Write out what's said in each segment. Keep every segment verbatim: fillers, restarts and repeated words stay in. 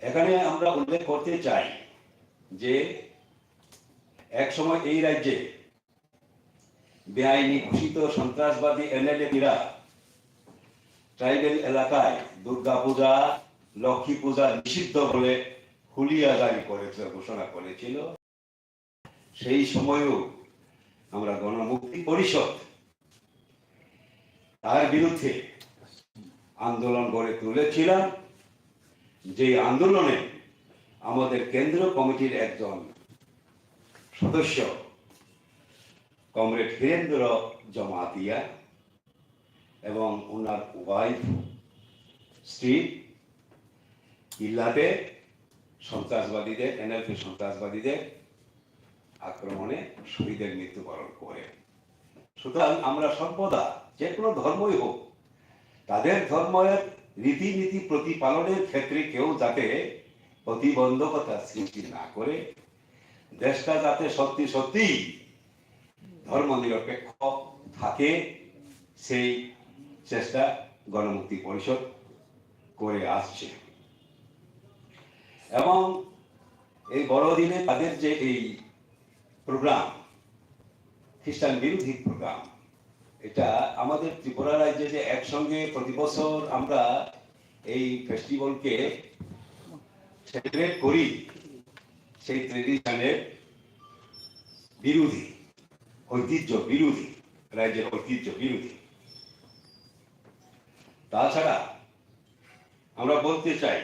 এখানে আমরা উল্লেখ করতে চাই যে এক সময় এই রাজ্যে বেআইনি ঘোষিত সন্ত্রাসবাদী এনএলএফিরা ট্রাইবেল এলাকায় দুর্গা পূজা, লক্ষ্মী পূজা নিষিদ্ধ বলে হুলিয়া জারি করেছিল, ঘোষণা করেছিল। সেই সময়ও আমরা গণমুক্তি পরিষদ তার বিরুদ্ধে আন্দোলন গড়ে তুলেছিলাম, যে আন্দোলনে আমাদের কেন্দ্রীয় কমিটির একজন সদস্য কমরেড হীরেন্দ্র জমাতিয়া এবং ওনার ওয়াইফ স্ত্রী ইল্লাতে সন্ত্রাসবাদীদের, এনএলপি সন্ত্রাসবাদীদের আক্রমণে শহীদের মৃত্যুবরণ করে। সুতরাং আমরা সর্বদা যে কোনো ধর্মই হোক, তাদের ধর্মের রীতিনীতি প্রতিপালনের ক্ষেত্রে কেউ যাতে প্রতিবন্ধকতা সৃষ্টি না করে, দেশটা যাতে সত্যি সত্যি ধর্মনিরপেক্ষ থাকে, সেই চেষ্টা গণমুক্তি পরিষদ করে আসছে। এবং এই বড়দিনে তাদের যে এই প্রোগ্রাম, খ্রিস্টান বিরোধী প্রোগ্রাম, এটা আমাদের ত্রিপুরা রাজ্যে যে একসঙ্গে প্রতি বছর আমরা এই ফেস্টিভ্যালকে সেলিব্রেট করি, সেই ট্রেডিশনের বিরোধী, ঐতিহ্য বিরোধী, রাজ্যের ঐতিহ্য বিরোধী। তাছাড়া আমরা বলতে চাই,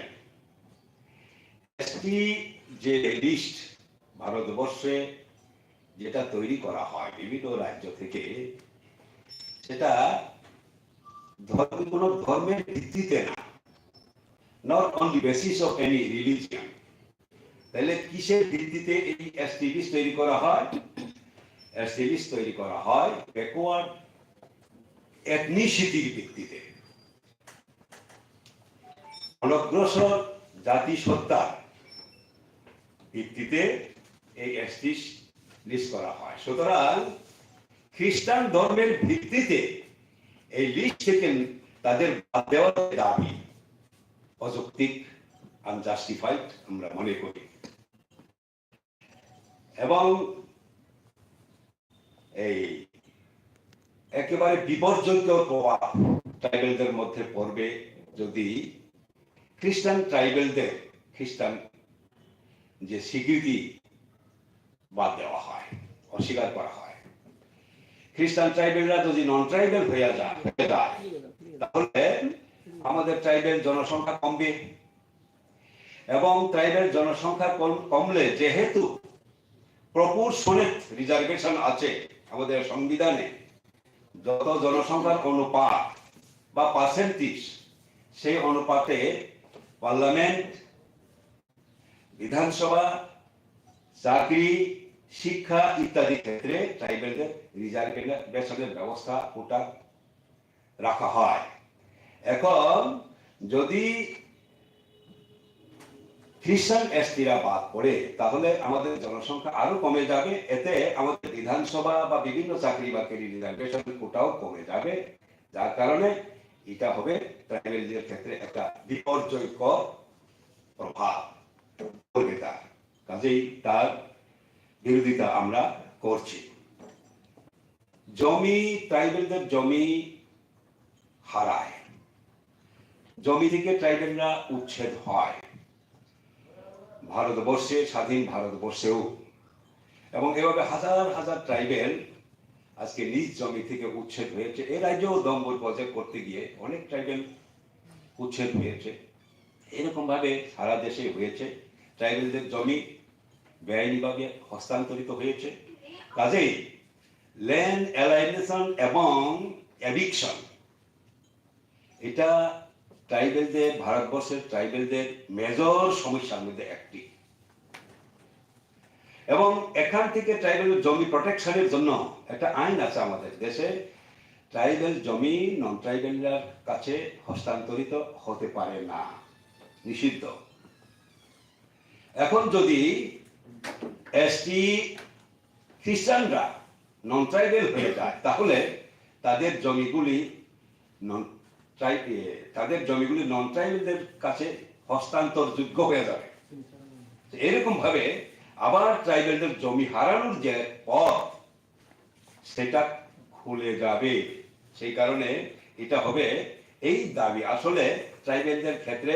এসটি যে লিস্ট ভারতবর্ষে যেটা তৈরি করা হয় বিভিন্ন রাজ্য থেকে, সেটা ধর্ম, কোনো ধর্মের ভিত্তিতে না, not on the basis of any religion। তাহলে কিসের ভিত্তিতে এই এসটি লিস্ট তৈরি করা হয়? এসটি লিস্ট তৈরি করা হয় ব্যাকওয়ার্ড এথনিসিটির ভিত্তিতে, অনগ্রসর জাতিসত্তার ভিত্তিতে এই এসটি লিস্ট করা হয়। সুতরাং খ্রিস্টান ধর্মের ভিত্তিতে এই লিস্ট থেকে তাদের বাদ দেওয়ার দাবি অযৌক্তিক, আনজাস্টিফাইড আমরা মনে করি। এবং এই একেবারে বিপর্যয়কর প্রভাব ট্রাইবেলদের মধ্যে পড়বে যদি খ্রিস্টান ট্রাইবেলদের খ্রিস্টান যে স্বীকৃতি বাদ দেওয়া হয়, অস্বীকার করা হয়। খ্রিস্টান ট্রাইবেলরা যদি নন ট্রাইবেল হয়ে যায়, হয়ে যায়, তাহলে আমাদের ট্রাইবেল জনসংখ্যা কমবে। এবং ট্রাইবেল জনসংখ্যা কম, কমলে যেহেতু প্রপোর্শনেট রিজার্ভেশন আছে আমাদের সংবিধানে, যত জনসংখ্যার অনুপাত বা পার্সেন্টেজ, সেই অনুপাতে পার্লামেন্ট, বিধানসভা, চাকরি, শিক্ষা ইত্যাদি ক্ষেত্রে ট্রাইবেলদের রিজার্ভেশনের ব্যবস্থা, কোটা রাখা হয়। এখন যদি খ্রিস্টান এসটিরা বাদ পড়ে, তাহলে আমাদের জনসংখ্যা আরো কমে যাবে। এতে আমাদের বিধানসভা বা বিভিন্ন চাকরি বাকরি রিজার্ভেশন কোটাও কমে যাবে, যার কারণে এটা হবে ট্রাইবেলদের ক্ষেত্রে একটা বিপর্যয়কর প্রভাব পড়বে তার। কাজেই তার বিরোধিতা আমরা করছি। জমি, ট্রাইবেলদের জমি হারায়, জমি থেকে ট্রাইবেলরা উচ্ছেদ হয় ভারতবর্ষে, স্বাধীন ভারতবর্ষেও। এবং এভাবে হাজার হাজার ট্রাইবেল আজকে নিজ জমি থেকে উচ্ছেদ হয়েছে। এ রাজ্যেও দম্বুর প্রজেক্ট করতে গিয়ে অনেক ট্রাইবেল উচ্ছেদ হয়েছে। এরকমভাবে সারা দেশে হয়েছে। ট্রাইবেলদের জমি বেআইনিভাবে হস্তান্তরিত হয়েছে। কাজেই ল্যান্ড অ্যালাইনেশন এবং এভিকশন, এটা ট্রাইবেলদের, ভারতবর্ষের ট্রাইবেলদের মেজর সমস্যার মধ্যে একটি। এবং এখান থেকে ট্রাইবেল জমি প্রোটেকশনের জন্য একটা আইন আছে আমাদের দেশে, ট্রাইবেল জমি নন ট্রাইবেলদের কাছে হস্তান্তরিত হতে পারে না, নিষিদ্ধ। এখন যদি এসটি খ্রিস্টানরা নন ট্রাইবেল হয়ে যায়, তাহলে তাদের জমিগুলি নন ট্রাই-, এ, তাদের জমিগুলি নন ট্রাইবেলদের কাছে হস্তান্তরযোগ্য হয়ে যাবে। তো এরকম ভাবে আবার ট্রাইবেলদের জমি হারানোর যে পথ, সেটা খুলে যাবে। সেই কারণে এটা হবে, এই দাবি আসলে ট্রাইবেলদের ক্ষেত্রে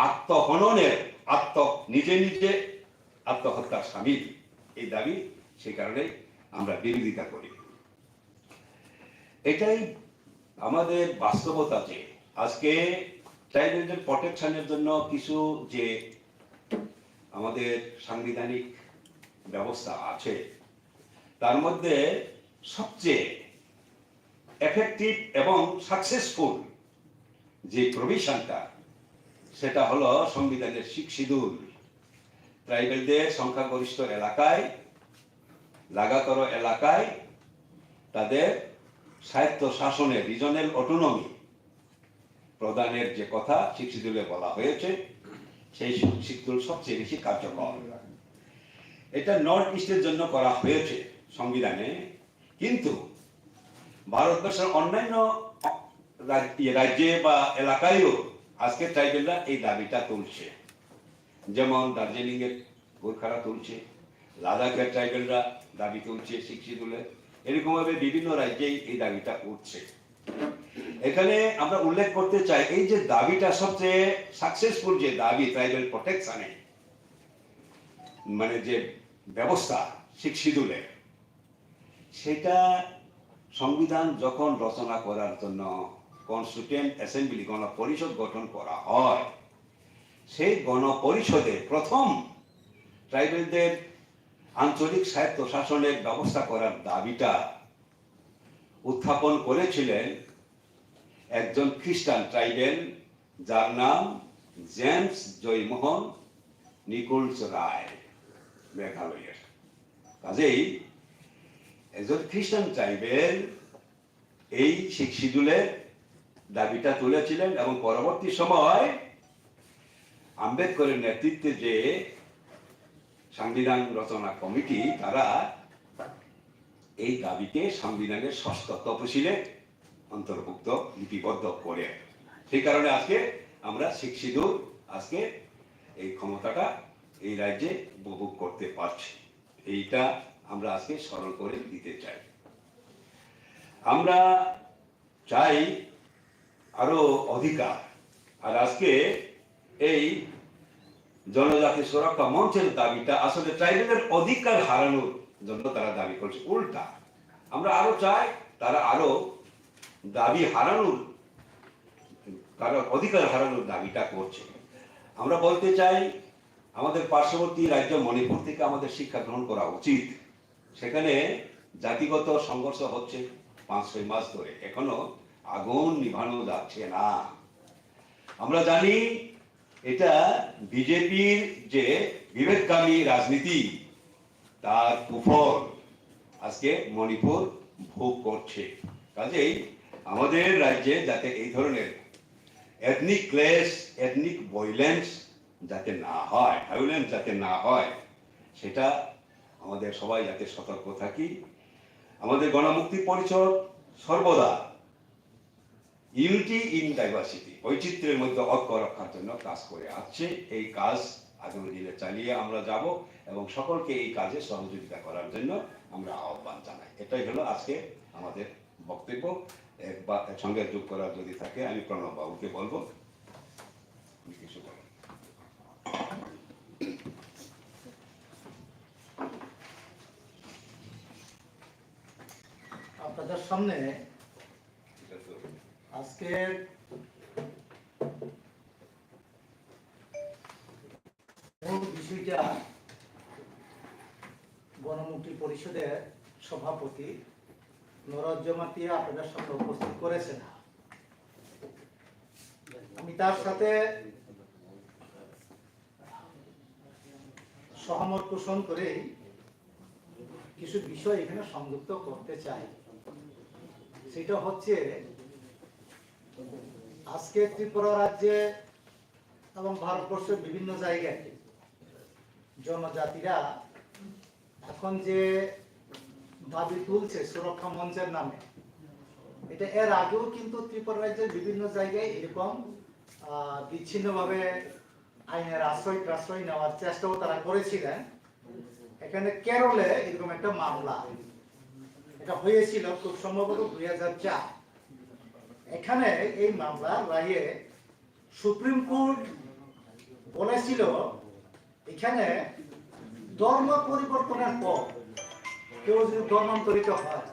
আত্মহননের, আত্ম নিজে নিজে আত্মহত্যার সামিল। এই দাবি সেই কারণেই আমরা বিরোধিতা করি। এটাই আমাদের বাস্তবতা যে আজকে ট্রাইবেলদের প্রোটেকশনের জন্য কিছু যে আমাদের সাংবিধানিক ব্যবস্থা আছে, তার মধ্যে সবচেয়ে এফেক্টিভ এবং সাকসেসফুল যে প্রভিশনটা, সেটা হলো সংবিধানের সিক্স শিডিউল। ট্রাইবেলদের সংখ্যাগরিষ্ঠ এলাকায়, লাগাতার এলাকায় তাদের স্বায়ত্ত শাসনের, রিজনাল অটোনমি প্রদানের যে কথা সিক্স শিডিউলে বলা হয়েছে, সেই সিক্স শিডিউল সবচেয়ে বেশি কার্যকর। এটা নর্থ ইস্টের জন্য করা হয়েছে সংবিধানে, কিন্তু ভারতবর্ষের অন্যান্য রাজ-, ইয়ে, রাজ্যে বা এলাকায়ও আজকে ট্রাইবেলরা এই দাবিটা তুলছে। যেমন দার্জিলিংয়ের গোর্খারা তুলছে, লাদাখের ট্রাইবেলরা দাবি তুলছে সিক্স শিডিউলের। এরকমভাবে বিভিন্ন রাজ্যেই এই দাবিটা উঠছে। এখানে আমরা উল্লেখ করতে চাই, এই যে দাবিটা, সবচেয়ে সাকসেসফুল যে দাবি ট্রাইবেল প্রোটেকশনে, মানে যে ব্যবস্থা সিক্স শিডিউলের, সেটা সংবিধান যখন রচনা করার জন্য কনস্টিটিউয়েন্ট অ্যাসেম্বলি, গণপরিষদ গঠন করা হয়, সেই গণপরিষদে প্রথম ট্রাইবেলদের আঞ্চলিক স্বায়ত্তশাসনের ব্যবস্থা করার দাবিটা উত্থাপন করেছিলেন একজন খ্রিস্টান ট্রাইবেল, যার নাম জেমস জয়মোহন নিকোলস রায়, মেঘালয়ের। কাজেই একজন খ্রিস্টান ট্রাইবেল এই সিক্স শিডিউলের দাবিটা তুলেছিলেন এবং পরবর্তী সময় আম্বেদকরের নেতৃত্বে যে সংবিধান রচনা কমিটি, তারা এই দাবিকে সংবিধানের ষষ্ঠ তপশিলে অন্তর্ভুক্ত, লিপিবদ্ধ করে। সেই কারণে আজকে আমরা সিক্স শিডিউল আজকে এই ক্ষমতাটা এই রাজ্যে উপভোগ করতে পারছি। এইটা আমরা আজকে স্মরণ করে দিতে চাই। আমরা চাই আরো অধিকার। আর আজকে এই জনজাতি সুরক্ষা মঞ্চের দাবিটা আসলে ট্রাইবেলের অধিকার হারানোর জন্য তারা দাবি করছে। উল্টা, আমরা আরো চাই তারা আরো দাবি হারানোর, তারা অধিকার হারানোর দাবিটা করছে। আমরা বলতে চাই, আমাদের পার্শ্ববর্তী রাজ্য মণিপুর থেকে আমাদের শিক্ষা গ্রহণ করা উচিত। সেখানে জাতিগত সংঘর্ষ হচ্ছে পাঁচ ছয় মাস ধরে, এখনো আগুন নিভানো যাচ্ছে না। আমরা জানি এটা বিজেপির যে বিভেদগামী রাজনীতি, তার কুফল আজকে মণিপুর ভোগ করছে। কাজেই আমাদের রাজ্যে যাতে এই ধরনের এথনিক ক্লেশ, এথনিক ভায়োলেন্স যাতে না হয়, ভায়োলেন্স যাতে না হয়, সেটা আমাদের সবাই যাতে সতর্ক থাকি। আমাদের গণমুক্তি পরিষদ সর্বদা ইউনিটি ইন ডাইভার্সিটি, বৈচিত্র্যের মধ্যে ঐক্য রক্ষার জন্য কাজ করে আসছে। এই কাজ আগামী দিনে চালিয়ে আমরা যাব এবং সকলকে এই কাজে সহযোগিতা করার জন্য আমরা আহ্বান জানাই। এটাই হলো আজকে আমাদের বক্তব্য। একবার সঙ্গে যোগ করার যদি থাকে, আমি প্রণব বাবুকে বলবো উনি কিছু বলেন। আপনাদের সামনে আজকের মূল বিষয়টা গণমুক্তি পরিষদের সভাপতি নরদ জমাতিয়া আপনাদের সামনে উপস্থিত করেছেন। আমি তার সাথে সহমত পোষণ করেই কিছু বিষয় এখানে সংযুক্ত করতে চাই। সেটা হচ্ছে আজকে ত্রিপুরা রাজ্যে এবং ভারতবর্ষের বিভিন্ন জায়গায় জনজাতিরা এখন যে দাবি তুলছে সুরক্ষা মঞ্চের নামে, এটা এর আগেও কিন্তু ত্রিপুরা রাজ্যের বিভিন্ন জায়গায় এরকম আহ, বিচ্ছিন্নভাবে আইনের আশ্রয় টাশ্রয় নেওয়ার চেষ্টাও তারা করেছিলেন। এখানে কেরলে এরকম একটা মামলা, এটা হয়েছিল খুব সম্ভবত দুই হাজার চার। এখানে এই মামলা রায়ে সুপ্রিম কোর্ট বলেছিল, এখানে ধর্ম পরিবর্তনের পর কেউ যদি ধর্মান্তরিত হয়,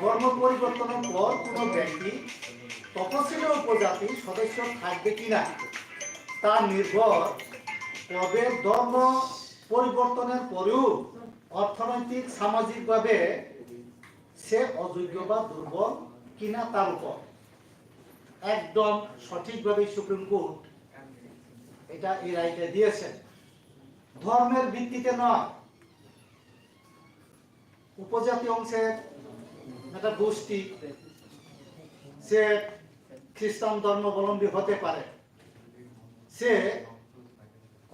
ধর্ম পরিবর্তনের পর কোনো ব্যক্তি তপশিলি উপজাতি সদস্য থাকবে কিনা তা নির্ভর করবে ধর্ম পরিবর্তনের পরেও অর্থনৈতিক, সামাজিকভাবে সে অযোগ্য বা দুর্বল কিনা তার উপর। একদম সঠিকভাবে সুপ্রিম কোর্ট এটা, এই রায়টা দিয়েছেন। ধর্মের ভিত্তিতে নয়, উপজাতি অংশের একটা গোষ্ঠী, সে খ্রিস্টান ধর্মাবলম্বী হতে পারে, সে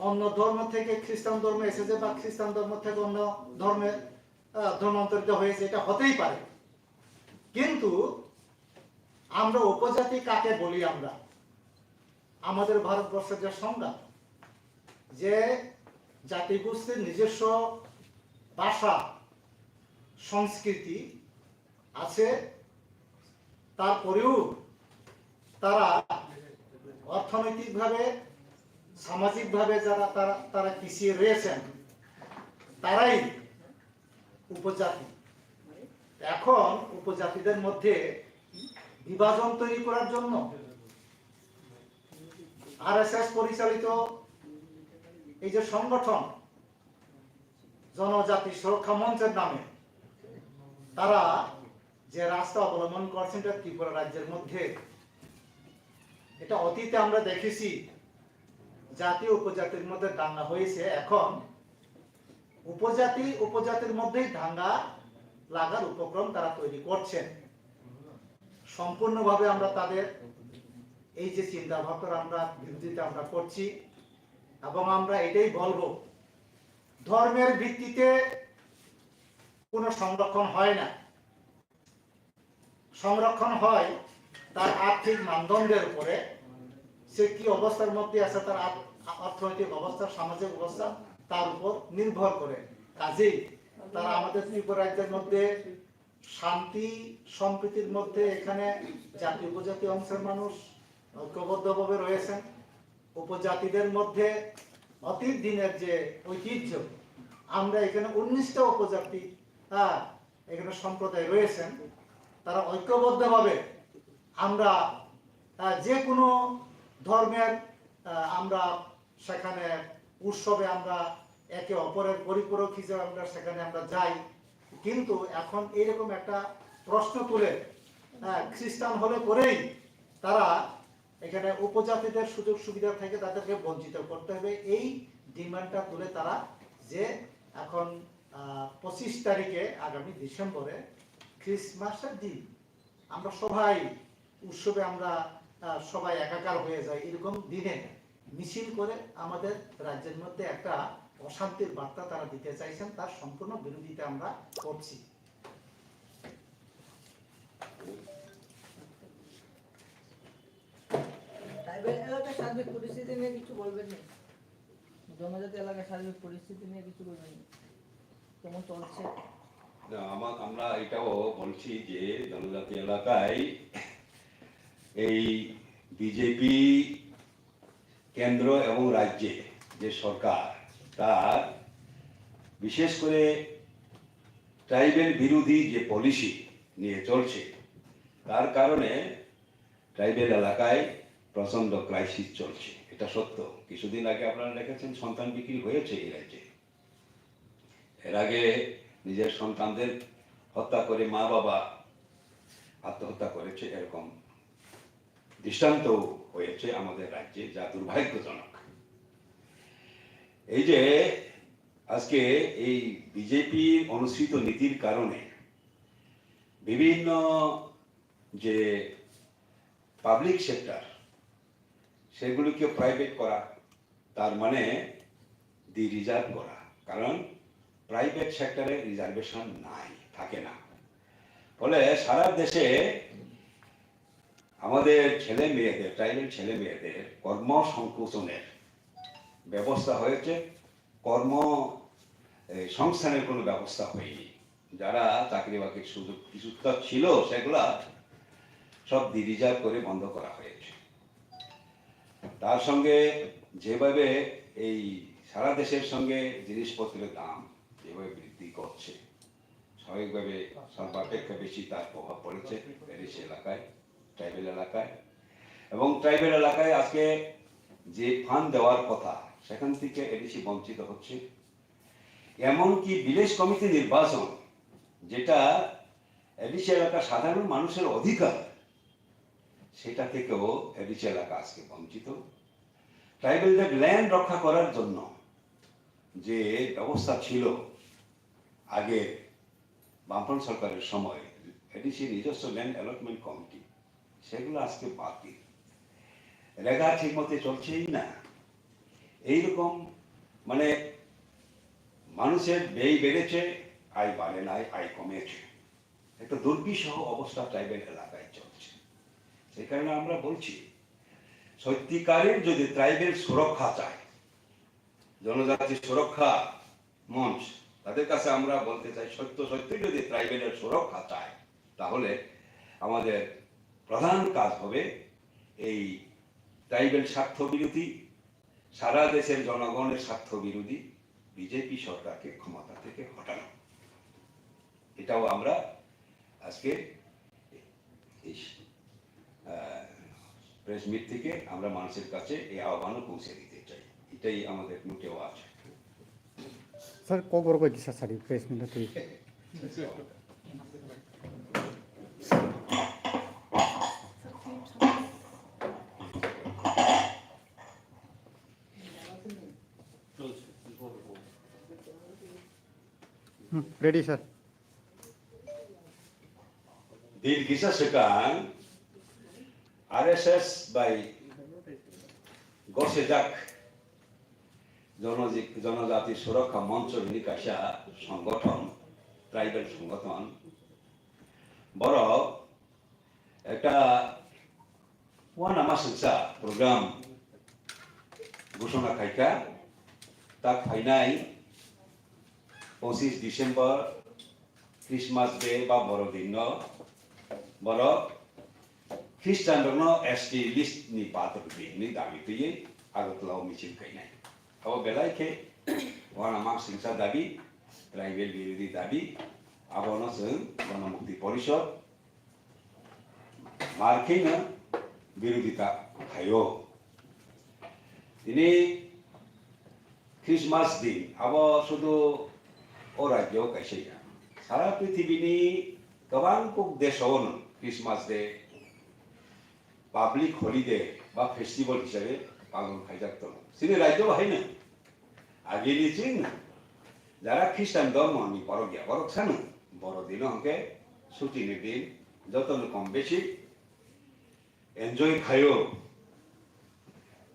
অন্য ধর্ম থেকে খ্রিস্টান ধর্মে এসেছে বা খ্রিস্টান ধর্ম থেকে অন্য ধর্মে আহ, ধর্মান্তরিত হয়েছে, এটা হতেই পারে। কিন্তু আমরা উপজাতি কাকে বলি? আমরা, আমাদের ভারতবর্ষের যে সংজ্ঞা, যে জাতিগোষ্ঠীর নিজস্ব ভাষা, সংস্কৃতি আছে, তারপরেও তারা অর্থনৈতিকভাবে, সামাজিকভাবে যারা তারা, তারা পিছিয়ে রয়েছেন, তারাই উপজাতি। এখন উপজাতিদের মধ্যে বিভাজন তৈরি করার জন্য আরএসএস পরিচালিত এই যে সংগঠন, জনজাতি সুরক্ষা মঞ্চের নামে তারা যে রাস্তা অবলম্বন করছেন, এটা ত্রিপুরা রাজ্যের মধ্যে, এটা অতীতে আমরা দেখেছি, জাতি উপজাতির মধ্যে দাঙ্গা হয়েছে। এখন উপজাতি উপজাতির মধ্যেই দাঙ্গা লাগার উপক্রম তারা তৈরি করছেন। সম্পূর্ণভাবে আমরা তাদের এই যে চিন্তা ভাবনার আমরা বিরোধিতা আমরা করছি, এবং আমরা এটাই বলবো, ধর্মের ভিত্তিতে কোনো সংরক্ষণ হয় না। সংরক্ষণ হয় তার আর্থিক মানদণ্ডের উপরে, সে কি অবস্থার মধ্যে আছে, তার আর্থ-, অর্থনৈতিক অবস্থা, সামাজিক অবস্থা, তার উপর নির্ভর করে। কাজেই তারা আমাদের ত্রিপুরা রাজ্যের মধ্যে শান্তি সম্প্রীতির মধ্যে এখানে জাতি উপজাতি অংশের মানুষ ঐক্যবদ্ধভাবে রয়েছেন। উপজাতিদের মধ্যে অতীত দিনের যে ঐতিহ্য, আমরা এখানে উনিশটা উপজাতি, হ্যাঁ, এখানে সম্প্রদায় রয়েছেন, তারা ঐক্যবদ্ধভাবে আমরা, আহ, যে কোনো ধর্মের, আহ, আমরা সেখানে উৎসবে আমরা একে অপরের পরিপূরক হিসেবে আমরা সেখানে আমরা যাই। কিন্তু এখন এইরকম একটা প্রশ্ন তুলে, আহ, খ্রিস্টান হলে পরেই তারা এখানে উপজাতিদের সুযোগ সুবিধা থেকে তাদেরকে বঞ্চিত করতে হবে, এই ডিমান্ডটা তুলে তারা যে এখন, আহ, পঁচিশ তারিখে, আগামী ডিসেম্বরে ক্রিসমাসের দিন আমরা সবাই উৎসবে আমরা, আহ, সবাই একাকার হয়ে যাই, এরকম দিনে মিছিল করে আমাদের রাজ্যের মধ্যে একটা অশান্তির বার্তা তারা দিতে চাইছেন, তার সম্পূর্ণ বিরোধিতা আমরা করছি। ট্রাইবাল এলাকার সার্বিক পরিস্থিতি নিয়ে কিছু বলবেন নি? জনজাতি এলাকার সার্বিক পরিস্থিতি নিয়ে কিছু বলবেন নি? কেমন চলছে? না, আমা-, আমরা এটাও বলছি যে জনজাতি এলাকায় এই বিজেপি কেন্দ্র এবং রাজ্যে যে সরকার, তার বিশেষ করে ট্রাইবেল বিরোধী যে পলিসি নিয়ে চলছে, তার কারণে ট্রাইবেল এলাকায় প্রচণ্ড ক্রাইসিস চলছে। এটা সত্য। কিছুদিন আগে আপনারা দেখেছেন, সন্তান বিক্রি হয়েছে এই রাজ্যে। এর আগে নিজের সন্তানদের হত্যা করে মা বাবা আত্মহত্যা করেছে, এরকম দৃষ্টান্ত হয়েছে আমাদের রাজ্যে, যা দুর্ভাগ্যজনক। এই যে আজকে এই বিজেপির অনুসৃত নীতির কারণে বিভিন্ন যে পাবলিক সেক্টর, সেগুলিকে প্রাইভেট করা, তার মানে ডি রিজার্ভ করা, কারণ প্রাইভেট সেক্টরে রিজার্ভেশন নাই, থাকে না। ফলে সারা দেশে আমাদের ছেলে মেয়েদের, ট্রাইবেল ছেলে মেয়েদের কর্মসংকোচনের ব্যবস্থা হয়েছে, কর্ম, এ, সংস্থানের কোনো ব্যবস্থা হয়নি। যারা চাকরি বাকরির সুযোগ কিছুটা ছিল, সেগুলা সব ডিরিজার্ভ করে বন্ধ করা হয়েছে। তার সঙ্গে যেভাবে এই সারা দেশের সঙ্গে জিনিসপত্রের দাম যেভাবে বৃদ্ধি করছে, স্বাভাবিকভাবে সর্বাপেক্ষা বেশি তার প্রভাব পড়েছে এডিসি এলাকায়, ট্রাইবেল এলাকায়। এবং ট্রাইবেল এলাকায় আজকে যে ফান্ড দেওয়ার কথা, সেখান থেকে এডিসি বঞ্চিত হচ্ছে। এমনকি ভিলেজ কমিটি নির্বাচন, যেটা এডিসি এলাকার সাধারণ মানুষের অধিকার, সেটা থেকেও এডিসি এলাকা আজকে বঞ্চিত। ট্রাইবেলদের ল্যান্ড রক্ষা করার জন্য যে ব্যবস্থা ছিল আগে বামফ্রন্ট সরকারের সময়, এডিসি নিজস্ব ল্যান্ড অ্যালটমেন্ট কমিটি, সেগুলো আজকে বাতিল। রেগা ঠিক মতো চলছেই না। এইরকম, মানে, মানুষের ব্যয় বেড়েছে, আয় বাড়ে নাই, আয় কমেছে। একটা দুর্বিষহ অবস্থা ট্রাইবেল এলাকায় চলছে। সেই কারণে আমরা বলছি, সত্যিকারের যদি ট্রাইবেল সুরক্ষা চায়, জনজাতি সুরক্ষা মঞ্চ, তাদের কাছে আমরা বলতে চাই, সত্য সত্যই যদি ট্রাইবেলের সুরক্ষা চায়, তাহলে আমাদের প্রধান কাজ হবে এই ট্রাইবেল স্বার্থ বিরোধী, সারা দেশের জনগণের স্বার্থ বিরোধী বিজেপি সরকারকে ক্ষমতা থেকে হটানো। এটাও আমরা আজকে এই, আহ, প্রেস মিট থেকে আমরা মানুষের কাছে এই আহ্বানও পৌঁছে দিতে চাই। এটাই আমাদের মোটেও আছে। স্যার, কবর কই দিশা সারি প্রেস মিট তুই? হুম, ready sir. Din kisa swkang R S S bai gosejak Jonoji-, Jonojati Surokha Moncho hini kaisa songothon, tribal songothon. Borok ekta uanama swngsa program ghoshona khaikha, tak phainai pochis December Christmas Day ba Borodinno borok Christian rokno S T list ni bathok di hwnwi dabi twiwi Agartala o michil khainai. Abo belai khe uanama swngsa dabi, tribal birodhi dabi, abono chwng Jonamukti Porishod mar kheno birodhita khaio. Tini Christmas din, abo sudu o rajyo kaisa ya. Sara prithibini kwbang kuk desao no Christmas Day public holiday ba festival hisabe palon khaijak tongo. Chini rajyo bahai no agini chini jara Christian dhormo ni borok ya, borok sano Borodino hwnkhe suti ni din, joto no kom besi enjoy khaio.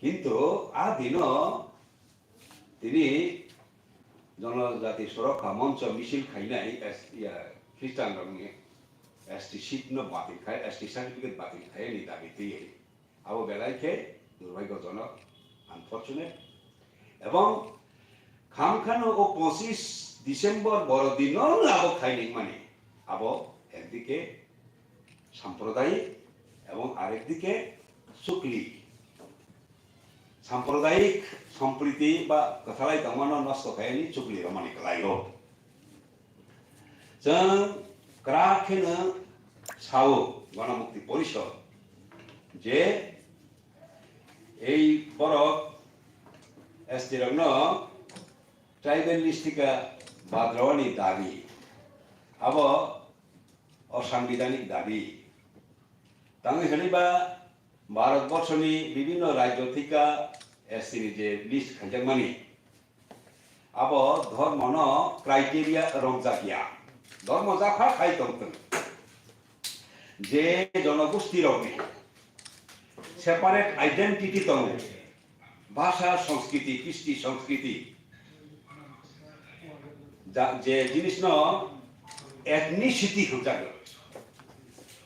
Kintu a dino tini Jonojati Surokha Moncho misil khainai S-, ya, Christian rokni S T seat no batil khai, S T certificate batil khai ni dabi twiwi. Abo belai khe durbhagyojonok, unfortunate. Ebong khamkhano o pochis December Borodino abo khainai mani, abo ekdike sampradayik ebong arekdike chukli. Sampradayik sompriti ba kwthalai tongmano nosto khaini chukli romani kwlaio. Chwng kwrak kheno sao Ganamukti Porishod je ei borok S T rokno tribal list thika bad rwani dabi abo osangbidanik dabi. Tangwi hwnwi ba Bharat borshoni bibhinno rajyo thika S T ni je list khaijakmani, abo dhormono criteria romjakya. Dhormo japha khai tongthwng. Je jonogosti rokni separate identity tongo, bhasha, sanskriti, kristi, sanskriti, ja-, je jinisno ethnicity hwnjago.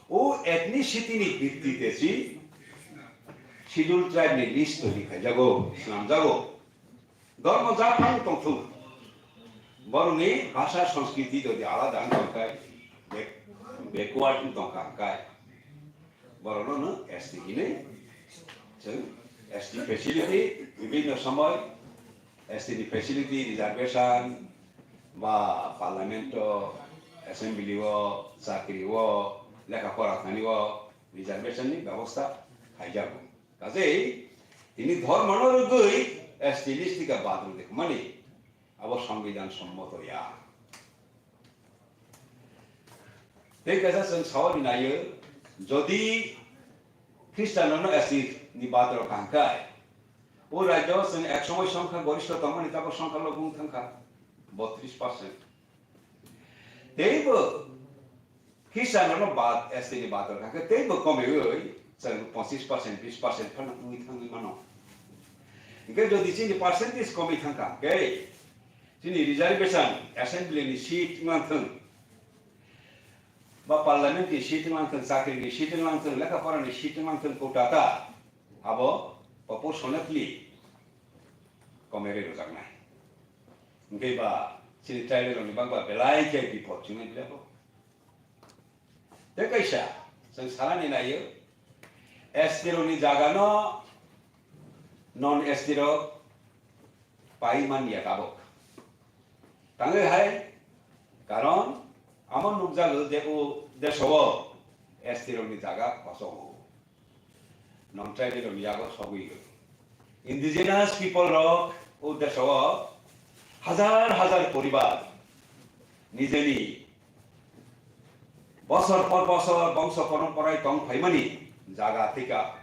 O ethnicity ni bhittite si Scheduled Tribe ni list twi khaijago, swnamjago. Dhormo japhang tongthung. Borokni bhasha sanskriti jodi alada wng tongkha, back-, backward wng tongkha hwnkhe, borokno no S T hinwi chwng S T facility, bibhinno somoy S T ni facility, reservation, ba parliament o, assembly o, chakri o, lekha pora thani o reservation ni bebosta khaijago. Kajei tini dhormo no rwgwi S T list thika bad rwdi hwnmani abo songbidan sommoto ya. Tei kaisa chwng sawi naio, jodi Khristian rokno S T ni bad rok kaham khai, o rajyo chwng ek somoi songkha goristho tongmani tabok songkha lobung thangkha botris percent. Teibo Khristian rokno bad, S T ni bad rok kha khe teibo komiwi chwng pochis percent, bis percent phano wngwi thangwi mano. Hingkhe jodi chini percentage komwi thangkha, hingkhe chini reservation, assembly ni seat wnglang thung, ba parliament ni seat wnglang thung, chakri ni seat wnglang thung, lekha pora ni seat wnglang thung, quota ta abo proportionately komere rwjaknai. Hingkhe ba chini tribal rokni bagba belai khe bipot chini belai bo. Tei kaisa, chwng sanani naio, S T rokni jagano non S T rok pai man ya tabok. Tangwi hai, karon amo nukjago je o deso o S T rokni jaga kosogo. Non tribal rokni yago sogwi. Indigenous people rok o deso o hazar hazar poribar nijeni bosor por bosor bongso porom porai tong phaimani jaga thika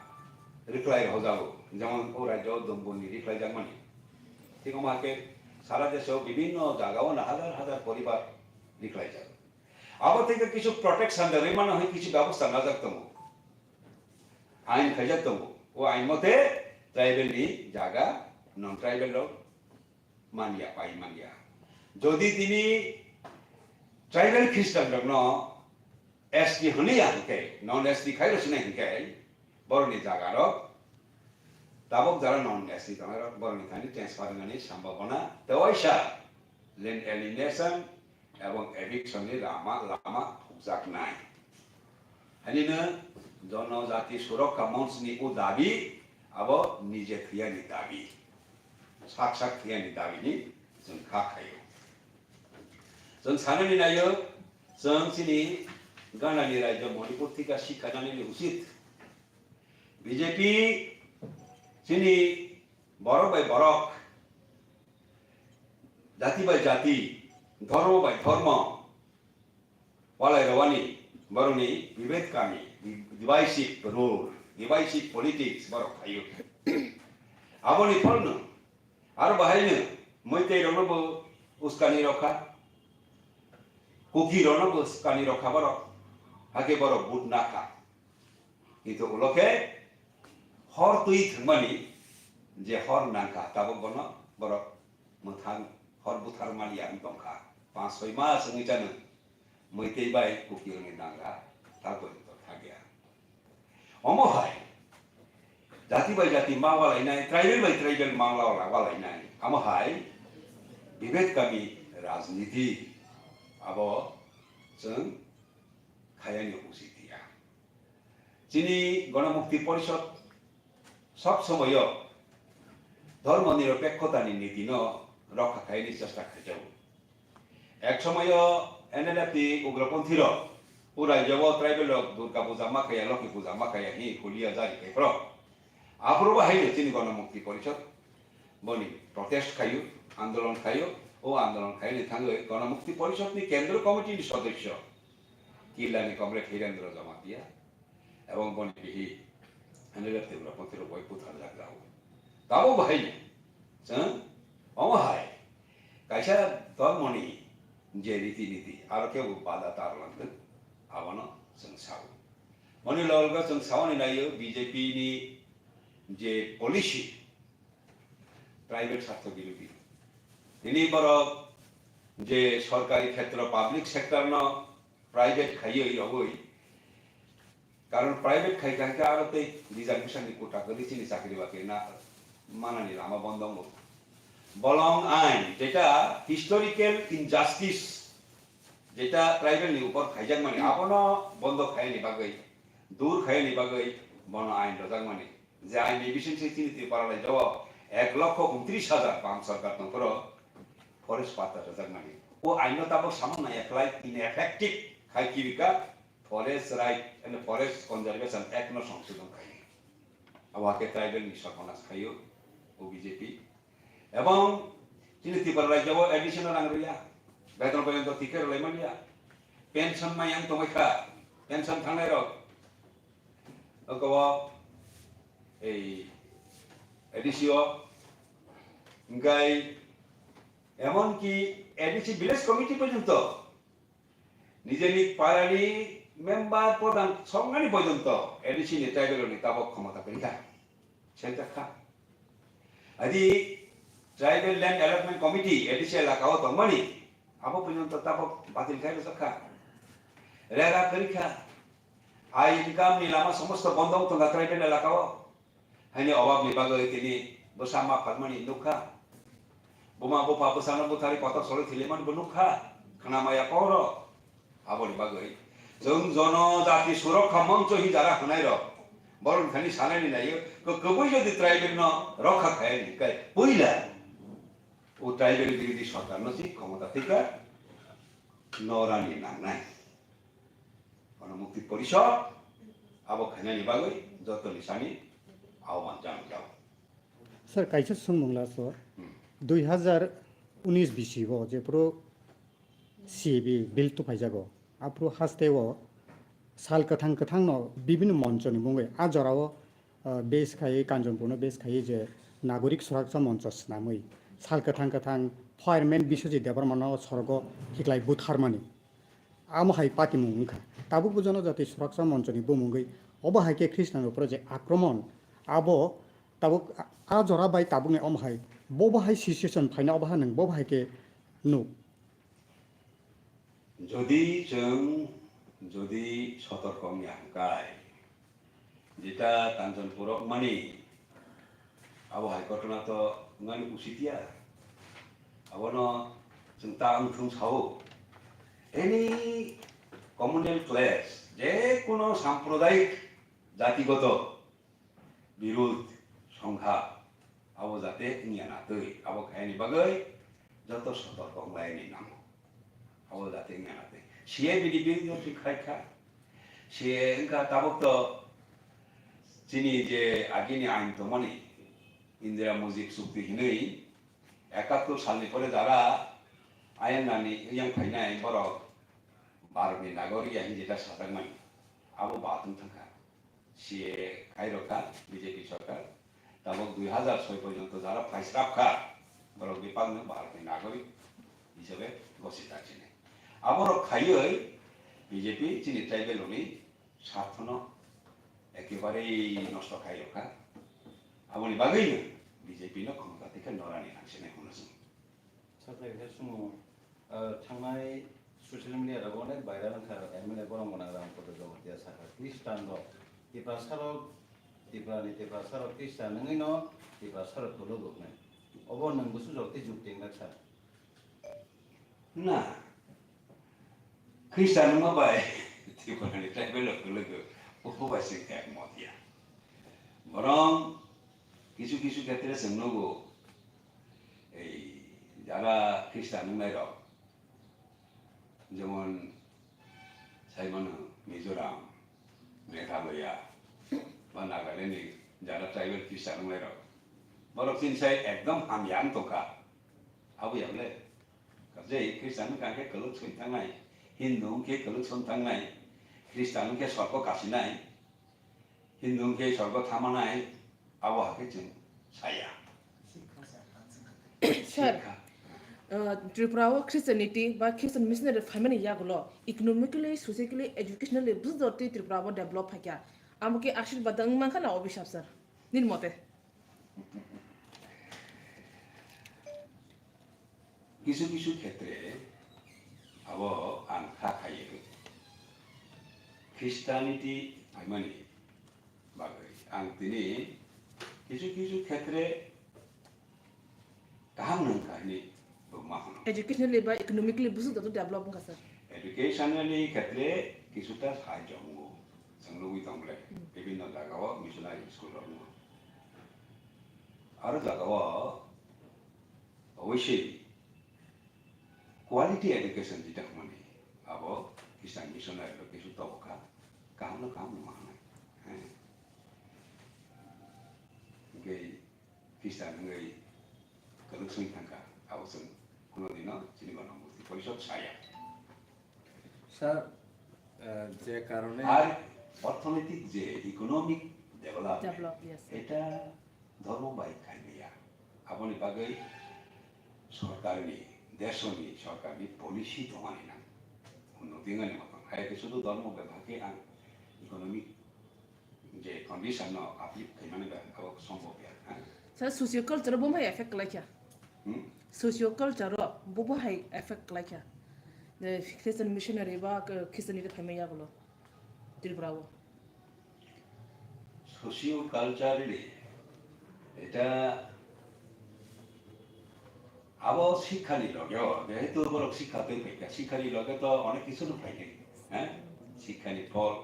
rwkhlai rwjago, jemon o rajyo Dumbuni rwkhlai jakmani. Thik omo hai khe sara deso bibhinno jaga o hazar hazar poribar rwkhlai jago. Abo thika kichu protection rwmano hai kichu bebosta najak tongo. Ain khaijak tongo. O ain mote tribal ni jaga non tribal rok manya, pai manya. Jodi tini tribal Christian rokno S T hwnwi ya hwnkhe, non S T khai rw sinai hwnkhe, borokni jaga rok tabok jara non S T tongnai rok borokni thani transfer wngnani sambhabona tei waisa land alienation ebong eviction ni lama, lama phukjaknai. Hanino Jonojati Surokha Monch ni o dabi abo nije thwiyani dabi, sak sak thwiyani dabi ni chwng kha khaio. Chwng sanani naio, chwng chini Gana ni rajyo Manipur thika sikha nani ni usit. B J P chini borok bai borok, jati bai jati, dhormo bai dhormo, walai rwani borokni bibed kami, di-, divisive rule, divisive politics borok khaio. Aboni pholno aro bahaino Meitei rokno bo uskani rokha, Kuki rokno bo uskani rokha borok, hakhe borok but nakha. Kintu ulo khe hor twi thwngmani je hor nangkha, tabok bono borok mwthang hor buthar maliya wng tongkha. Panch soi mas wngwi chano Meitei bai Kuki rokni nangkha, ta porjonto thakya. Omo hai jati bai jati ma walainai, tribal bai tribal ma wala-, walainai. Omo hai bibed kami rajniti abo chwng khayani usit ya. Chini Ganamukti Porishod sob somoyo dhormo niropekkhotani nitino rokha khaini chesta khaijago. Ek somoyo N L F ni ugroponthi rok o rajyo o tribal rok Durga puja ma khaiya, Lokhi puja ma khaiya hi hulia jari khai phro. Aphuru bo haino chini Ganamukti Porishod boni protest khaio, andolon khaio, o andolon khaini thangwi Ganamukti Porishod ni Kendro Committee ni sodosyo Killani Comrade Hirendra Jamatia, ebong boni bihi N L F Tripura Panthi rok bai butharjak rao. Tabo bahai chwng omo hai kaisa dhormoni je riti niti aro kebo bada tar langthwk, abono chwng sao. Boni logo chwng saoni naio B J P ni je policy, private sartho birodhi. Tini borok je sorkari khetro, public sector no private khaiwi rogwi, karon private khai khai khe aro tei reservation ni quota kwrwi chini chakri bakri na manani lama bondo wngo. Bolong ain, jeta historical injustice, jeta tribal ni upor khaijakmani, abono bondo khaini bagwi, dur khaini bagwi, bono ain rojakmani. Je ain ni bising se chini Tripura lai jao ek lokho untris hajar bam sarkar tongphoro forest patta rojakmani. O ain no tabok samung nai khlai ineffective khai kibika Forest Right and Forest Conservation Act no songsodon khai. Abo hake tribal ni sorpanas khaio o B J P. Ebong chini Tripura rajya o A D C no rang rwya, beton porjonto thik khe rwlai manya, pension mai ang tongwi kha, pension thangnai rok, oko ei A D C o, hingkai emon ki A D C village committee porjonto nijeni parani member prodhan songmani porjonto A D C ni tribal ni tabok khomota kwrwi kha. Sentak kha. Adi Tribal Land Allotment Committee, A D C elaka o tongmani, abo porjonto tabok batil khai rwjak kha. Rega kwrwi kha. Ai income ni lama somosto bondo wng tongkha tribal elaka o. Haini obab ni bagwi tini bwsa ma phalmani nukha. Buma bupha bwsano butharwi kotor solwi thwilaimani bo nukha. Khna maya koro. Aboni bagwi chwng jono jati surokha moncho hi jara hwnai rok. Borok thani sanani naio, ko kwbui jodi tribal no rokha khai ni kai puila. O tribal birodhi sorkar no si khomota thika norani nangnai. Ono Mukti Porishod abo khainani bagwi jotoni sani ahwan jangjao. Sir, kaisa swngmung last o. Hmm. Dui hazar unis bisi o jephuru C A B bill tuphaijago. Aphuru haste o sal kwthang kwthang no bibinno moncho ni mungwi a jora o, ah, base khai Kanchanpur no base khai je Nagorik Suraksha Moncho swnamwi sal kwthang kwthang fireman Biswajit Debbarma no sorgo hiklai butharmani. Amo hai patimung wngkha. Tabukbo Jonojati Suraksha Monchoni bumungwi obo hai khe Khristanrokni upore je akromon, abo tabuk a, a jora bai tabukni omo hai, bobo hai situation phaina obo hai nwng bobo hai khe nuk. Jodi chwng, jodi sotorko wngya hwnkhe, jeta Kanchanpur rok mani, abo hai ghotona to wngani usit ya. Abono chwng ta wngthung sao. Any communal clash, je kono samprodayik jatigoto birud songkha, abo jate wngya na twi, abo khaini bagwi joto sotorko wnglaini nango. Abo jate wngya na twi. C A B ni birud no twi khai kha. C A wngkha tabuk to chini je agini ain tongmani Indira Mujib chukti hinwi ekattor salni pore jara ayang nani yang phainai borok Bharatni nagorik ya hinwi ta sajakmani. Abo batung thangkha. C A A khairokha B J P sorkar. Tabok dui hazar soi porjonto jara phaisrapkha, borok bebakno Bharatni nagorik hisabe gosita chini. Aborok khaiwi B J P chini tribal rokni sarthono ekebarei nosto khairokha. Aboni bagwino B J P no khomota thikhe norani nangsinai hwnwi chwng. Sakha khe chwng, ah, thangnai social media rogo onek viral wngkha, M L A borok gwnang Rampada Jamatia sakha, Khristan rok, Tiprasa rok, Tripura ni Tiprasa rok Khristan wngwi no Tiprasa rok kwlwk rwknai. Obo nwng bwswk jok tei jukti wngkha sa? Na, Khristan wngma bai Tripura ni tribal rok kwlwk rw, obo bai se ekmot ya. Borok kisu kisu khetre chwng nugo, ei jara Khristan wngnai rok, jemon sai mano Mizoram, Meghalaya, ba Nagaland ni jara tribal Khristan wngnai rok, borok chini sai ekdom hamya wng tongkha. Abo ya le, kaje Khristan wngkha khe kwlwk soi thangnai, Hindu wngkhe kwlwk soi thangnai, Khristan wngkhe sorgo kasinai. Hindu wngkhe sorgo thamanai, abo hakhe chwng saya. Sir, Sikha. Uh, Tripura o Christianity ba Christian missionary phaimani yagulo economically, socially, educationally bwswk twi Tripura o develop phaikha. Amo khe ashirbad wng mankha na obisap, sir? Nini mote? Kisu kisu khetre abo ang kha khaio. Christianity phaimani bagwi ang tini kisu kisu khetre kaham nang kha hwnwi bo ma hwno. Educationally ba economically busu joto develop wngkha, sir. Educationally khetre kisuta sahajyo wngo. Chwng nugwi tong le, hmm, bibhinno jagao missionary school rok wngo. Aro jagao obviously quality education jeta hwnmani abo Christian missionary rok kisu tobo kha, kaham no kaham no ma hwnwi. Hwnkhe Christian wngwi kwlwk swng thangkha, abo chwng kuno dino chini Gona Mukti Porishod saya. Sir, eh, je karone ar orthonoitik je economic development, develop, yes, sir, eta dhormo bai khaimaya. Aboni bagwi sorkarni, desoni sorkarni policy tongmani nang. Unnoti wngmani motom. Hai khe sudu dhormo bai bhakhe ang economic je condition no uplift khaimani ba abo sombhob ya, ha? Sir, socio culture bo mai effect khlai kha. Hmm? Socio culture ro bo bo hai effect khlai kha. Je Christian missionary ba k-, Christian ni phaimai ya bolo Tripura o. Socio culturally eta abo শিক্ষানি লগে, যেহেতু borok শিক্ষা tei paikha, শিক্ষানি লগে to onek kichu no phainai, ha? শিক্ষানি ফল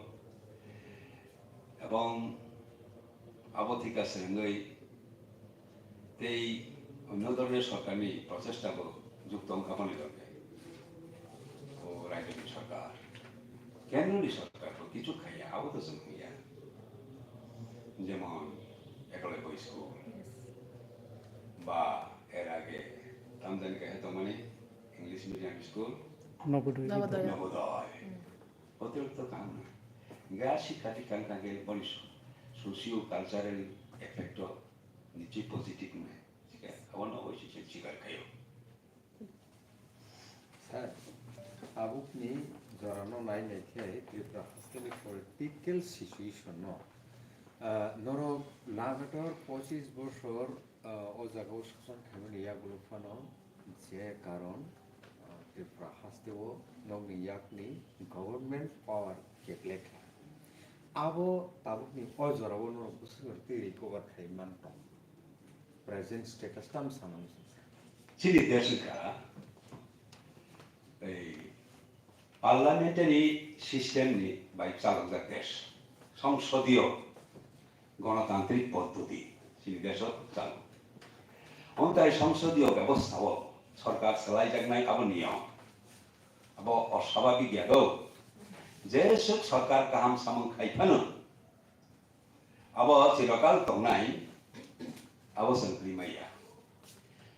এবং abo thika se wngwi tei onno dhoroner sorkarni prochesta bo jukto wngkha boni loge. O rajyoni sorkar, kendroni sorkar bo kichu khaiya, abo to chwng hwnya. Jemon Eklavya school ba er age tamjani kaisa tongmani English medium school, Navodaya. Navodaya. Navodaya. Hmm. Hotel to kaham na. Ga sikha di kang kang ke boni socio cultural effect to nichi positive me. Sika, abo no oi si sikar kayo. Sir, tabukni jorano nai nai khe Tripura hasteni political situation no, ah, norok lagatar pochis bosor, ah, o jagao sason khaimani yagulo phano je karon, ah, Tripura hasteo nokni yakni government power keplek kha. Abo tabukni o jorao norok bwswk twi recover khai man tong. Present status tam sana muchung sa. Chini desh wngkha ei parliamentary system ni bai chalokjak desh, songsodiyo gonotantrik poddoti chini desh o chalo. Ontai songsodiyo bebostha o sorkar salaijaknai abo niyom, abo oswababik ya do. Jeswk sorkar kaham samung khai phano, abo chirokal tongnai, abo chwng twi maya.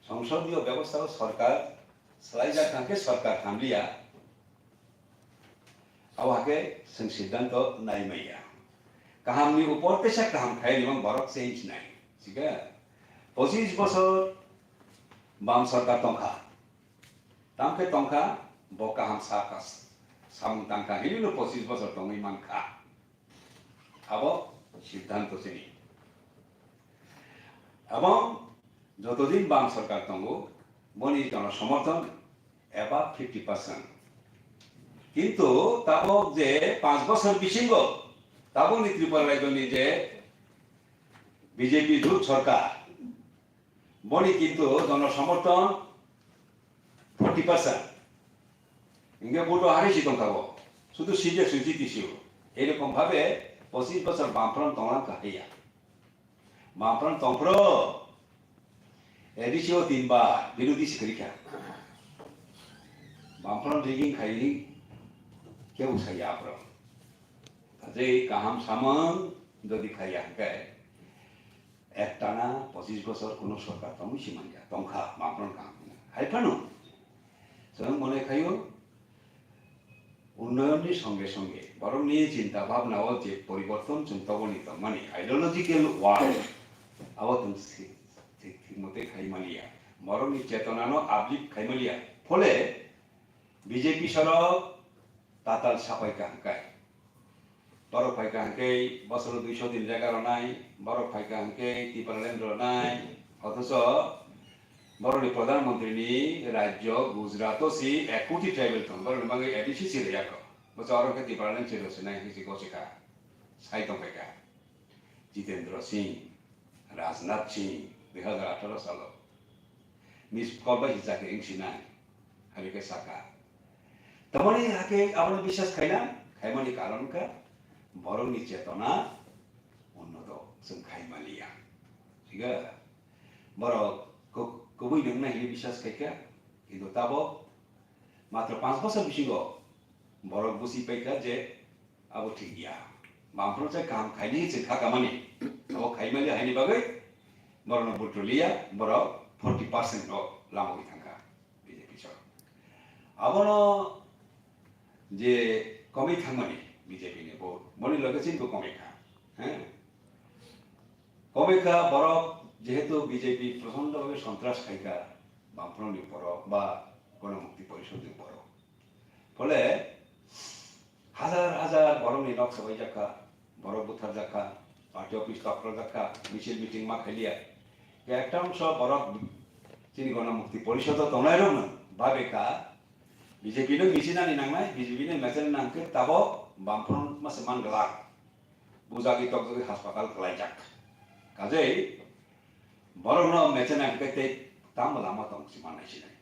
Songsodiyo bebostha o sorkar swlaijak thang khe sorkar thamliya, abo hakhe chwng siddhanto nai maya. Kahamni upor tesa kaham khai rimang borok change nai. Sikha pochis bosor bam sorkar tongkha. Tamkhe tongkha bo kaham sa kas-, samung tangkha hinwi no pochis bosor tongwi mankha. Abo siddhanto chini. Abo jotodin bam sorkar tongo, boni jono somorthon eba fifty percent. Kintu tabok je panch bosor bisingo tabokni Tripura rajyoni je B J P jut sorkar, boni kintu jono somorthon forty percent. Hingke vote o hari si tongthago. Sudu C D S ni jiti sio. Erokom bhabe pochis bosor Bamfront tonglang kahaiya. Bamfront tongphro. A D C o tinbar birodhi si kwrwikha. Bamfront rigging khaini kebo saya aphro. Kaje kaham samung jodi khaiya hingke. Ektana pochis bosor kuno sorkar tongwi si manya, tongkha, Bamfront kaham hwnwi. Hai phano, chwng mone khaio, unnayonni songe songe, borokni chinta bhabna o je poriborton chwng toboni tongmani, ideological war, abo chwng si-, thik, thik mote khai maliya. Borokni chetonano uplift khai maliya. Phole B J P sorok tatal sapai kaham kai. Borok phaikha hwnkhe bosoro duiso din jaga rwnai, borok phaikha hwnkhe Tipraland rwnai, othocho borokni Pradhan Mantri ni rajyo Gujarat o si ek koti tribal tongo, borokni bagwi A D C si rwya kho. Bwsa oro khe Tipraland si rwsinai hwnwi si gosikha, sai tongphaikha. Jitendra Singh, Rajnath Singh, dui hazar atharo salo. Miss call bai si chakhe wng sinai. Hari khe saka. Tamoni hakhe abono biswas khaina, khaimani karon kha borokni chetona unnoto chwng khaimaliya. Thik a? Borok ku-, kubui nwngnai hwnwi biswas khaikha, kintu tabok matro panch bosor bisingo borok busi paikha je abo thik ya. Bamphano chai kaham khaini chwng kha kamani. Abo khaimali haini bagwi borokno butro liya, borok forty percent no lamogwi thangkha B J P sor. Abono je komwi thangmani B J P ni vote, boni loge chini bo komwi kha. He? Komwi kha borok jehetu B J P prochondo bhabe sontras khaikha, Bamphano ni borok ba Ganamukti Porishod ni borok. Phole hajar hajar borokni nok sabaijak kha, borok butharjak kha, party office tokrojak kha, misil meeting ma khailiya. Ekta wngso borok chini Ganamukti Porisodo tongnairokno babe kha, B J P no misinani nangnai, B J P no mechani nangkhe tabok Bamphano masa man glak. Bujagwi tokjagwi haspatal kwlaijak. Kajei borokno mechani nangkhe tei tamo lama tong si manai sinai.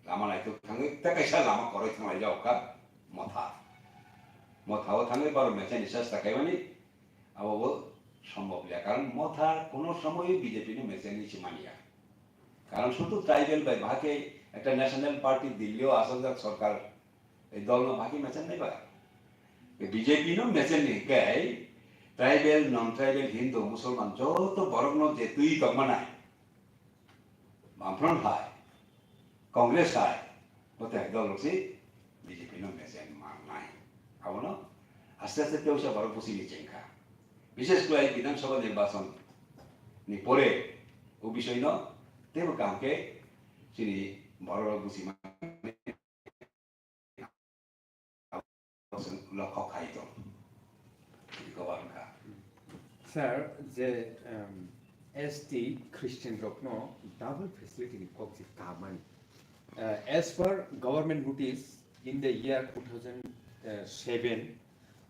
Lama naitok thangwi tei kaisa lama koroi thanglaijak kha Motha. Motha o thangwi borok mechani chesta khaimani abo bo sombhob ya. Karon Motha kono somoy B J P ni mechani si manya. Karon sudu tribal bai bahai khe ekta national party Delhi o asokjak sorkar, ei dol no bahai khe mechan nai ba? B J P no mechan ni hinkhe tribal, non tribal, Hindu, Musulman joto borok no je twi tongma nai. Bamfront hai, Congress hai, bo te dol rok si B J P no mechan mang nai. Abono aste aste teusa borok busi ni chengkha. Bishes kwlai Bidhan Sabha nirbachon ni pore o bisoi no teibo kaham khe chini borok rok busi mani lokho khai tong. Chini kobar wngkha. Sir, je, um, S T Christian rokno double facility ni kok je kamani. Uh, as per government notice, in the year two thousand seven,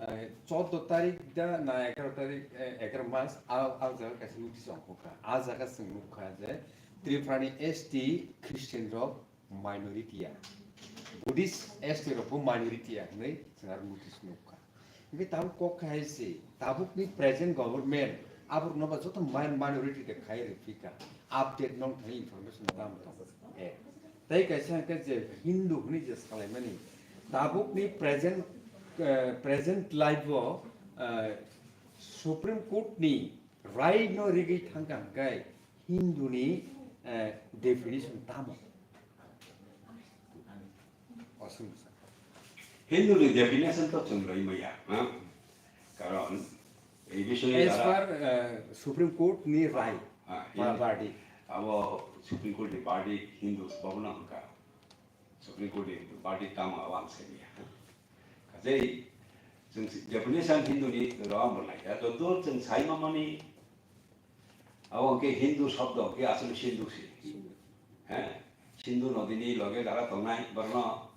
uh, choudo tarik da na egaroh tarik, uh, egaroh mas, a, a jaga kaisa notice ongkha. A jaga chwng nukha je Tripura ni S T Christian rok minority ya, Buddhist S T rok bo minority ya hwnwi chwng aro notice nukha. Hingke tabuk kok khai se, tabuk ni present government aborok no ba joto mi-, minority de khai rw phika, update nong thani information dam tong. Eh, tei kaisa hingke je Hindu hwnwi je salaimani, tabuk ni present, eh, present life o, eh, Supreme Court ni rai no rigwi thangkha hingke Hindu ni, eh, definition tamo? Hindu ni definition to chwng rwi maya, ha? Karon ei bisoye as jara per, eh, Supreme Court ni rai, ah, ba Hindu, verdict. Abo Supreme Court ni verdict Hindu bobona hwnka. Supreme Court ni verdict tamo abo ang semiya. Kajei chwng si-, definition Hindu ni rw ang bo lai ya. Joto chwng sai mamani Abo hwnkhe Hindu shobdo hwnkhe aswk Sindhu se. He? Sindhu nodini loge jara tongnai borokno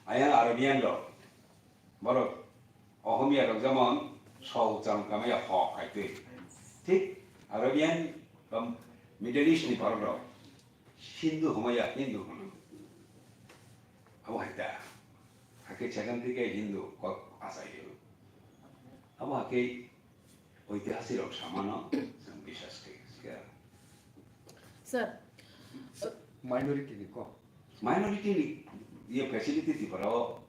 ayang Arabian rok. Borok Ohomia rok jemon so uchcharon khlaiya ho hai twi. Thik Arabian ba Middle East ni borok rok Sindhu hwnmaya Hindu hwno. Abo hai ta. Hakhe second thike Hindu kok achaio. Abo hakhe Oitihasik rok samano chwng biswas khe, khe. Sir. Minority ni kok. Minority ni ye facility Tripura o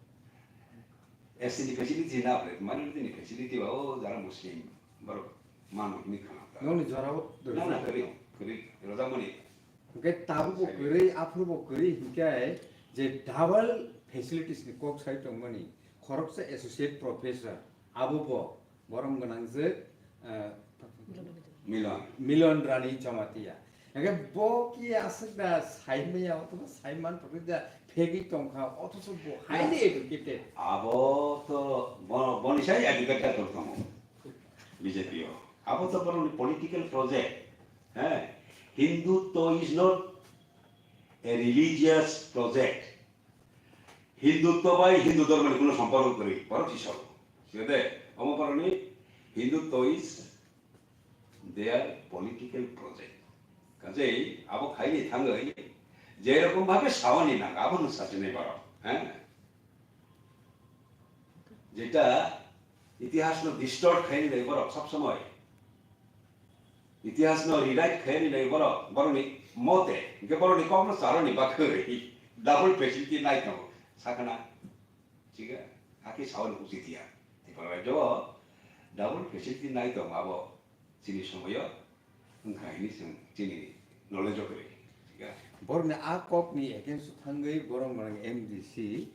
S T ni facility na bre, minority ni facility ba o jara Muslim borok mano ni khana ta. Noni jora o. Na, na, kari, kari, roja mani. Hingke tabuk bo kwrwi, aphuru bo kwrwi, hingke je double facilities ni kok sai tongmani, khoroksa associate professor, abo bo borom gwnangjwk, eh, Milon. Milon Rani Jamatia. Hingke bo ki aswk da sai maya, otoba sai man pokri da phegwi tongkha, othoso bo highly educated. Abo to bo-, boni sai educated tongo B J P o. Abo to borokni political project. He, Hindutva is not a religious project. Hindutva bai Hindu dhormo ni kuno somporko kwrwi, borok si soro. Siyade, omo borokni Hindutva is their political project. Kajei abo khaini thangwi, Jerokom bhabe saoni nang, abono sajinai borok, eh? Jeta itihasno distort khaini lai borok sob somoi. Itihasno rewrite khaini lai borok, borokni mote, hingke borokni kokno charoni bagwi double facility nai tongo, sakana. Chiga, hake saoni uchi tiya. Tipra rajyo double facility nai tongo abo chini somoyo, wngkha hini chwng chini knowledge o kwrwi. Chiga. Borokni a kokni against o thangwi borok manang M D C